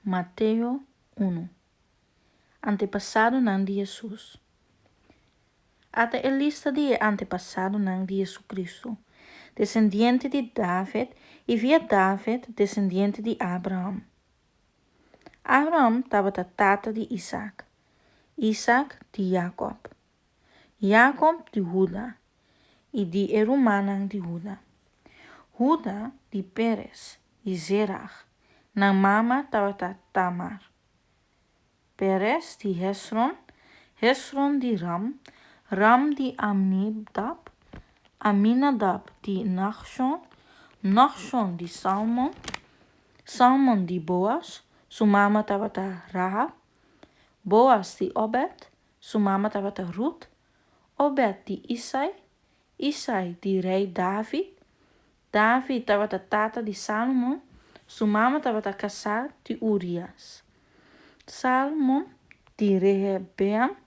Mateo unu. Antepasadonan di Hesus. Ata e lista di e antepasadonan di Hesu-Kristu, desendiente di David i via David desendiente di Abraham. Abraham tabata tata di Isak, Isak di Yakob, Yakob di Huda i di e rumannan di Huda, Huda di Peres i Zerag, nan mama tabata Tamar, Peres di Hesron, Hesron di Ram, Ram di Amnidab, Aminadab di Nachshon, Nachshon di Salmon, Salmon di Boaz, su mama tabata Rahab, Boaz di Obed, su mama tabata Rut, Obed di Isai, Isai di rei David, David tabata tata di Salomon, su mama tabata kasá di Urias. Salomon di Rehebeam,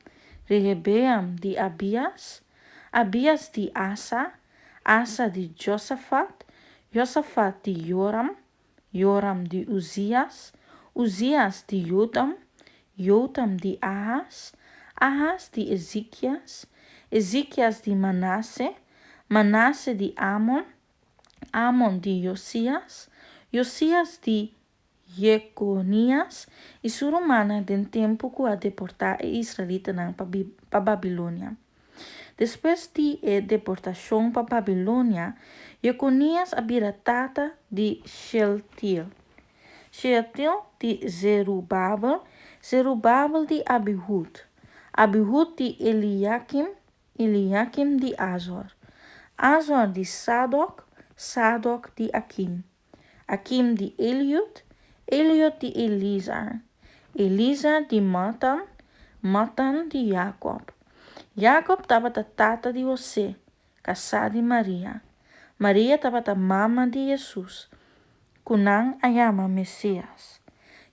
Rehebeam di Abias, Abias di Asa, Asa di Josafat, Josafat di Joram, Joram di Uzias, Uzias di Jotam, Jotam di Ahas, Ahas di Ezekias, Ezekias di Manase, Manase di Amon, Amon di Josias, Josias di Jekonias i su rumannan den tempu ku a deportá e israelitanan pa Babilonia. Despues di e deportashon pa Babilonia, Jekonias a bira tata di Shealtiel, Shealtiel di Zerubabel, Zerubabel di Abihud, Abihud di Eliakim, Eliakim di Azor, Azor di Sadok, Sadok di Akim, Akim di Eliud, Eliud di Elizar, Elizar di Matan, Matan di Yakob. Yakob tabata tata di Hosé, kasá di Maria. Maria tabata mama di Hesus, ku nan a yama Mesias.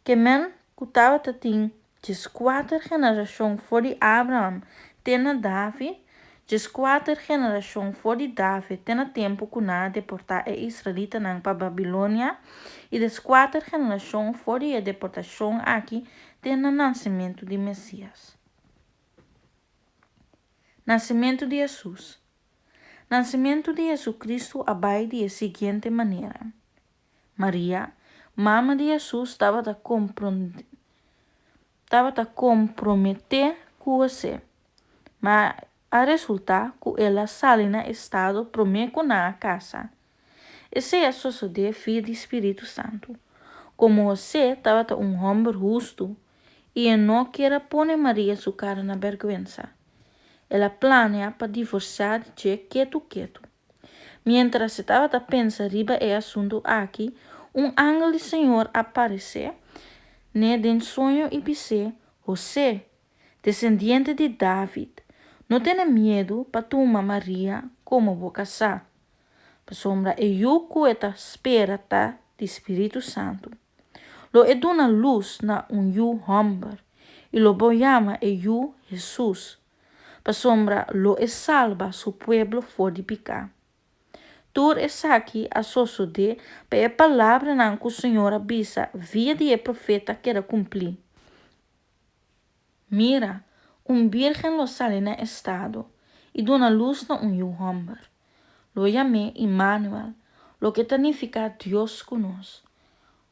Ke men ku tabata tin Djeskuater generashon for di Abraham te na David, djeskuater generashon for di David te na tempu ku nan a deportá e israelitanan pa Babilonia, i deskuater generashon for di e deportashon aki te na nasementu di Mesias. Nasementu di Hesus. Nasementu di Hesukristu a bai di e siguiente manera. Maria, mama di Hesus, tabata tabata komprometé ku Hosé, ma a resultá ku el a sali na estado promé ku nan a kasa. Esei a sosodé via di spiritu santu. Komo Hosé tabata un hòmber hustu i e no kier a pone Maria su kara na bèrgwensa, el a plania pa divorsiá di dje ketu ketu. Miéntras e tabata pensa riba e asuntu aki, un angel di Señor a paresé n'e den soño i bis'é, Hosé, desendiente di David, no tene miedu pa tuma Maria komo bo kasá, pasobra e yu ku e ta spera ta di spiritu santu. Lo e duna lus na un yu hòmber, i lo bo yama e yu Hesus, pasobra lo e salba su pueblo for di piká. Tur esaki a sosodé pa e palabranan ku Señor a bisa via di e profeta keda kumplí, Mira, un bírgen lo sali na estado i duna lus na un yu hòmber. Lo yam'é Imanuel, loke ta nifiká Dios ku nos.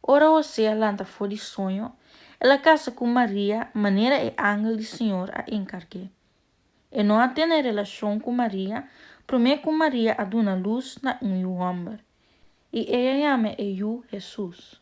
Ora Hosé a lanta for di soño, el a kasa ku Maria manera e angel di Señor a enkarg'é. E no a tene relashon ku Maria promé ku Maria a duna lus na un yu hòmber, i e a yama e yu Hesus.